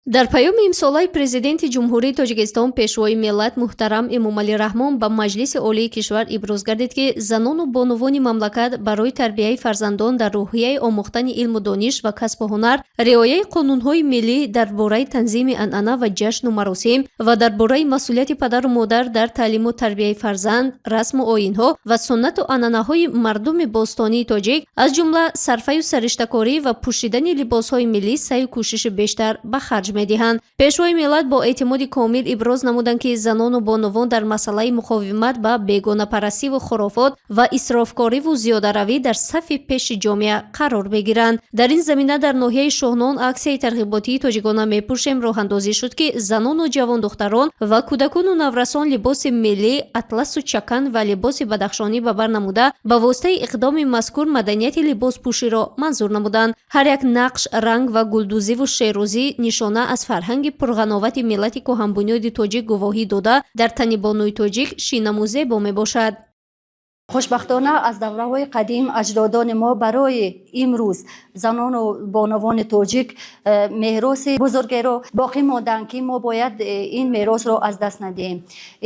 Дар паёми имсолаи Президенти Ҷумҳурии Тоҷикистон, Пешвои миллат муҳтарам Эмомалӣ Раҳмон ба Маҷлиси Олии кишвар иброз гардид, ки занону бонувони мамлакат барои тарбияи фарзандон дар рӯҳияи омӯхтани илму дониш ва касбу ҳунар, риояи қонунҳои миллӣ дар бораи танзими анъана ва ҷашну маросим ва дар бораи масъулияти падару модар дар таълиму тарбияи фарзанд, расму оинҳо ва суннату анъанаҳои мардуми бостонии тоҷик, аз ҷумла сарфаю сариштакорӣ ва пӯшидани либосҳои миллӣ саъю кӯшиши бештар ба харҷ медиҳанд. Пешвои миллат бо эътимоди комил иброз намуданд, ки занону бонувон дар масъалаи муқовимат ба бегонапарастиву хурофот ва исрофкориву зиёдаравӣ дар сафи пеши ҷомеа қарор мегиранд. Дар ин замина дар ноҳияи Шоҳнон аксияи тарғиботии «Тоҷикона мепӯшем» роҳандозӣ шуд, ки занону ҷавондухтарон ва кӯдакону наврасон либоси миллӣ, атласу чакан ва либоси бадахшонӣ ба бар намуда, ба воситаи иқдоми мазкур маданияти либоспӯширо манзур намуданд. Ҳар як нақш, ранг ва гулдӯзиву шерӯзӣ нишона аз фарҳанги пурғановати миллати кӯҳанбунёди тоҷик гувоҳӣ дода, дар тани бонуи тоҷик шинаму зебо мебошад. Хушбахтона, аз давраҳои қадим аҷдодони мо барои имрӯз занону бонувони тоҷик мероси бузургеро боқӣ монданд, ки мо бояд ин меросро аз даст надиҳем.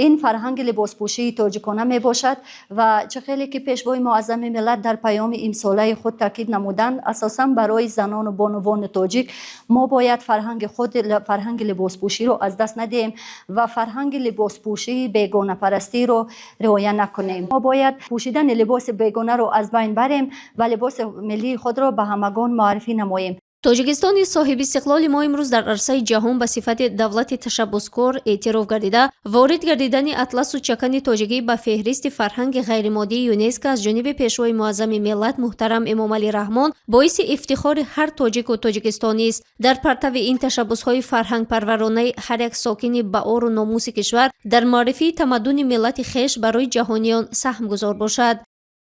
Ин фарҳанги либоспӯшии тоҷикона мебошад. Ва чӣ хеле ки Пешвои муаззами миллат дар паёми имсолаи худ таъкид намуданд, асосан барои занону бонувони тоҷик мо бояд фарҳанги худ, фарҳанги либоспӯширо аз даст надиҳем ва фарҳанги либоспӯшии бегонапарастиро риоя накунем. Мо бояд пӯшидани либоси бегонаро аз байн барем ва либоси миллии худро ба ҳамагон муаррифӣ намоем. Тоҷикистони соҳибистиқлоли мо имрӯз дар арсаи ҷаҳон ба сифати давлати ташаббускор эътироф гардида, ворид гардидани атласу чакани тоҷикӣ ба феҳристи фарҳанги ғайримоддии ЮНЕСКО аз ҷониби Пешвои муаззами миллат муҳтарам Эмомалӣ Раҳмон боиси ифтихори ҳар тоҷику тоҷикистонист. Дар партави ин ташаббусҳои фарҳангпарваронаи ҳар як сокини баору номуси кишвар дар муаррифии тамаддуни миллати хеш барои ҷаҳониён саҳмгузор бошад.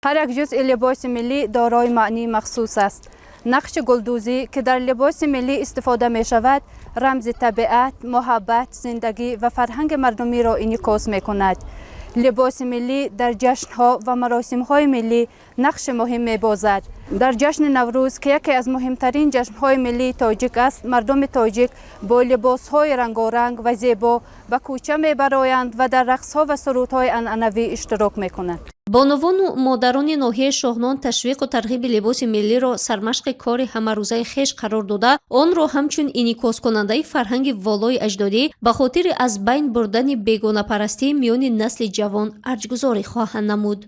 Ҳар як ҷузъи либоси миллӣ дорои маънии махсус аст. Нақши гулдӯзӣ, ки дар либоси миллӣ истифода мешавад, рамзи табиат, муҳаббат, зиндагӣ ва фарҳанги мардумиро инъикос мекунад. Либоси миллӣ дар ҷашнҳо ва маросимҳои миллӣ нақши муҳим мебозад. Дар ҷашни Наврӯз, ки яке аз муҳимтарин ҷашнҳои миллии тоҷик аст, мардуми тоҷик бо либосҳои рангоранг ва зебо ба кӯча мебароянд ва дар рақсҳо ва сурудҳои анъанавӣ иштирок мекунанд. Бонувону модарони ноҳияи Шоҳнон ташвиқу тарғиби либоси миллиро сармашқи кори ҳамарӯзаи хеш қарор дода, онро ҳамчун инъикоскунандаи фарҳанги волои аҷдодӣ ба хотири аз байн бурдани бегонапарастӣ миёни насли ҷавон арҷгузорӣ хоҳанд намуд.